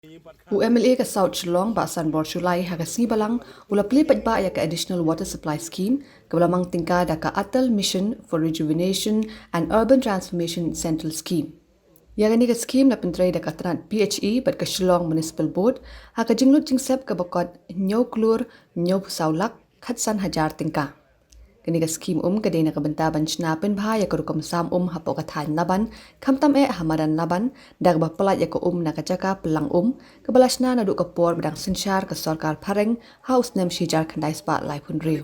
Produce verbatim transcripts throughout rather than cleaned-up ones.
U MLA ka South Shillong, Bah Sanbor Shullai, ha ka sngi Balang u la plie paidbah ïa ka Additional Water Supply Scheme kaba la mang tyngka da ka Atal Mission for Rejuvenation and Urban Transformation Central Scheme. Ïa kane ka skhim la pyntrei da ka tnat PHE bad ka Shillong Municipal Board ha ka jinglut jingsep kaba kot hynñiew klur hynñiew phew saw lak khatsan hajar tyngka. Kane ka skhim um ka dei na ka bynta ban shna pynbha ïa ka rukom sam um hapoh ka thaiñ Laban, khamtam eh ha madan Laban, da kaba pyllait ïa ka um na ka jaka pynlang um kaba la shna naduh ka por ba dang synshar ka sorkar phareng ha u snem shi hajar khyndai spah laiphew hynriew.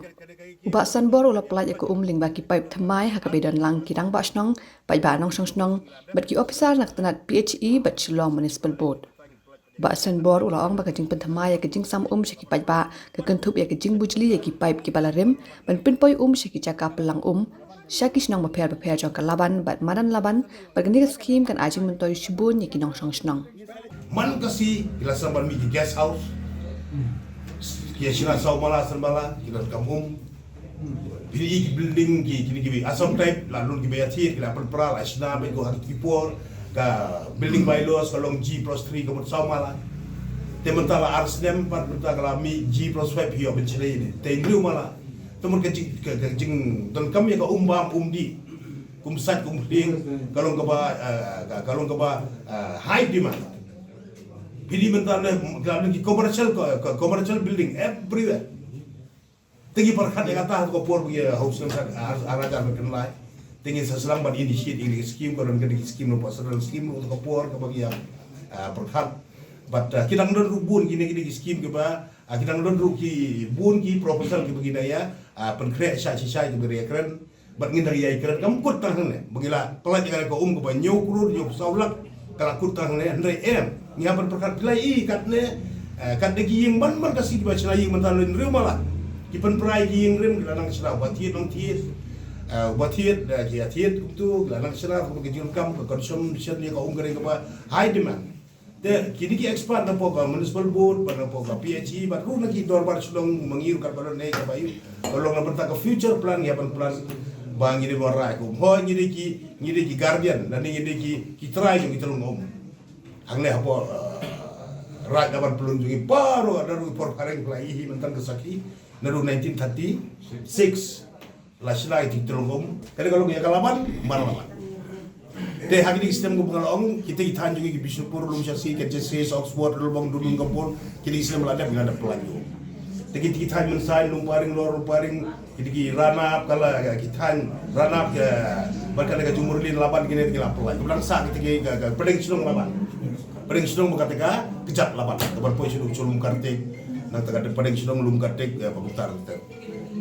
U Bah Sanbor u la pyllait ïa ka um lyngba ki paip thymmai ha kaba ïadon lang ki rangbah shnong, paidbah nongshong shnong bad ki ophisar na ka tnat PHE bad Shillong Municipal Board. U Bah Sanbor u la ong ba ka jingpynthymmai ïa ka jingsam um sha ki paidbah ka kynthup ïa ka jingbujli ïa ki paip kiba la rim ban pynpoi um sha ki jaka pynlang um sha ki shnong bapher bapher jong ka Laban bad madan Laban, bad kane ka skhim kan ai jingmyntoi shibun ïa ki nongshong shnong. Man ka sngi ki la sdang ban mih ki guest house, ki ïa shna saw mala san mala, ki la kam um. Phi ïohi ki building ki, kine ki Assam type, la don kiba ïa thied, ki la pynpra, la shna beit ko ha ki por. Ka building bylaws ka long G plus three ka mut saw mala. Te mynta la ar snem pat mynta ka la mih G plus five, ïoh ban shlei ne te hynriew mala. Te mut ka jing, ka, ka jingdonkam ïa ka um bam um dih, kum sait kum hlieng, ka long kaba, eh, ka, ka long kaba, eh, high demand. Phi ïohi mynta ne, ka long ki commercial, ka, ka commercial building everywhere. Te ngi pyrkhat ïa kata ha ka por ba ngi host, ar, ar hajar khyndai. Te ngi sa sdang ban initiate ïa kine ki skhim, ka don kine ki skhim, napoh central skhim, napoh ka por kaba ngi, ah, pyrkhat. But, ah, ki dang don ruh bun kine, kine ki skhim kiba, ah, ki dang don ruh ki bun ki proposal kiba ngi dang ïa, ah, pynkhreh sha shisha kiba ngi dang ïa kren. Bad ngin dang ïai kren, kam kut tang hangne. Ba ngi la pyllait ïa ka um kaba hynñiew klur hynñiew phew saw lak, ka la kut tang hangne, hynrei em ngi hap ban pyrkhat phi la ïohi katne, eh, katne ki ïing ban ban ka sngi kiba shna ïing mynta la hynriew mala. Ki pynpra ïa ki ïing rim, ki la nang shna uba thied nang thied, eh, uba thied, eh, ki ïa thied kumtu, ki la nang shna kumba ka jingdonkam, ka consumption ïa ka um ka dei kaba high demand. Te kine ki expert napoh ka municipal board bad napoh ka PHE bad ruh na ki dorbar shnong, ma ngi ruh katba don ne kaba ïoh, ka long na bynta ka future plan, ïa ban plan ba ngi dei ban rai kum hooid ngi dei ki, ngi dei ki guardian lane ngi dei ki, ki trai jong ki tyllong um. Hangne hapoh, eh, Raid Laban Pyllun jong ngi baroh, naduh por phareng, phi la ïohi mynta ka sakhi, naduh nineteen thirty-six. La shna ïa ki tyllong um, ka dei ka long ïa ka Laban, mar Laban. Te ha kine ki snem kumba nga la ong, kita ki thaiñ jong ngi ki Bishnupur, Lumshyiasing, Kynshasing, Oxford, Lulbong, Dundun, Kampon, kine ki snem la dep, ngi la dep pyllait ïa um. Te kita ki thaiñ Mynsaiñ, Lumparing, Lower Lumparing, kita ki Ranap, ka la, ki thaiñ Ranap, ka, bad kane ka Jowai, Laban, kine ki la pyllait. Ka dang sah kita ki, ka, ka pdeng shnong Laban. Pdeng shnong bad kata ka kjat Laban. Ka ban poi sha Lumkartik, nangta ka pdeng shnong Lumkartik, eh, ba kumta.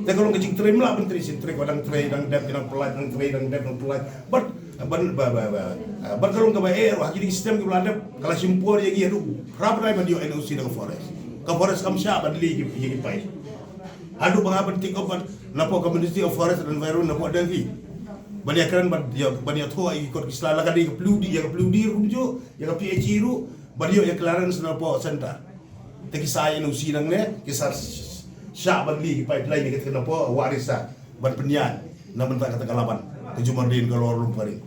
Te ka long ka jingtrei, ym lah ban trei shisha, trei, ka dang trei dang dep, dang pyllait, dang trei dang dep, dang pyllait. Bad, ban, ba, ba, ba, ah, bad ka long kaba eh, ha kine ki snem kiba la dep, ka la shim por ïa ngi haduh phra bnai ban ïoh NOC na ka forest. Ka forest kam shah ban lih ïa ki, ïa ki paip. Haduh ba nga ban take off ban, napoh ka Ministry of Forest and Environment napoh Delhi. Ban ïa kren ban ïa, ban ïathuh ïa ki kot ki sla, la ka dei ka PWD, ïa ka PWD ruh kumjuh, ïa ka PHE ruh, ban ïoh ïa clearance napoh centre. Te ki sa ïa NOC nangne, ki sa shah ban lih ki pipeline ïa kata napoh Wahresa ban pynïaid na bynta kata ka Laban, ka Jowai, ka Lower Lumparing.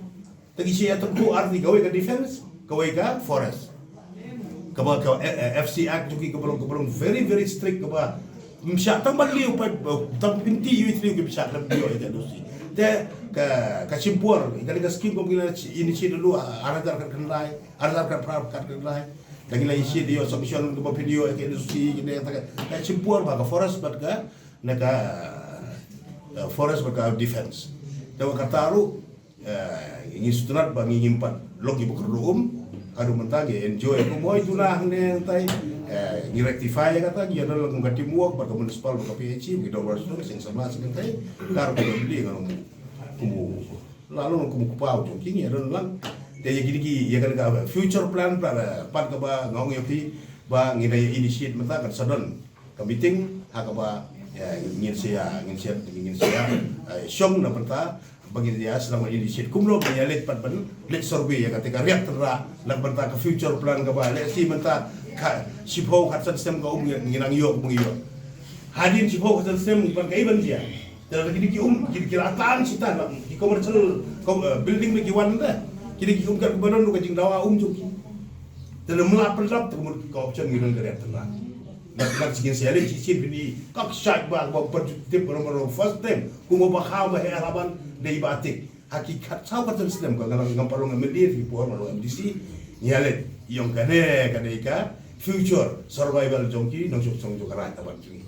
Te ki shu ïa tyrku arti, kawei ka defense, kawei ka forest. Kaba ka, eh, eh, FC Act jong ki kaba long, kaba long very, very strict, kaba ym shah tang ban lih u pipe, eh, tang pynti ïa u three, ki ym shah tang ban lih ïa ka NOC. Te ka, ka shim por, ka dei ka scheme kaba ngi la initiate naduh ar hajar khatkhyndai, ar hajar khatphra, khatkhyndai. Lagi la ïa shi dei ïoh sanction kaba phi dei ïoh ïa ka NOC, kine ka, ka shim por ba ka forest bad ka, na ka, eh, forest bad ka defense. Te wat kata ruh, eh, ngi sngewthuh ba ngi ngim pat long kiba kordor um. Haduh mynta ngi enjoy kum hoi duna hangne hangtai. Eh, ngi rectify ïa kata, ngi ïa don lang kum ka teamwork bad ka municipal bad ka PHE, ngi don war sdang seng samla seng tai. Kar ba don dei nga long kum u La long kum u kpa u jong ki, ngi ïa don lang. Te ïa kine ki, ïa kane ka future plan, plan, eh, pat kaba nga ong ïa phi ba ngin ïa initiate mynta, kan sa don ka meeting ha kaba, eh, ngin sa ïa, ngin sa ïa, ngin sa ïa, eh, shong na bynta ba ngin ïa sdang initiate kumno ba ngin ïa leit pat ban leit survey ïa kata ka riat tynrah na bynta ka future plan kaba lehse mynta ka shiphew khatsan snem ka um ngin, ngin nang ïoh, ba ngin ïoh. Hadien shiphew khatsan snem ban ka i ban jia. Te lada kine ki um, kine ki la tan shi tan la, ki commercial, com-, eh, building ba ki wan te. Kine ki um kat ba don ruh ka jingdawa um jong ki. Te lem la pynlap te kumut ka option ngi don ka rep tengah. Nak nak singin siale shisien bini kak shak ba ba perjuti peromoro first time. Kuma ba kha ba he alaban dei ba tik. Hakikat sa ba ten snem ka ngam ngam parong M L A ki por parong M D C. Ngiale yong kane kane ka future survival jong ki nong jong jong ka rai taban jong.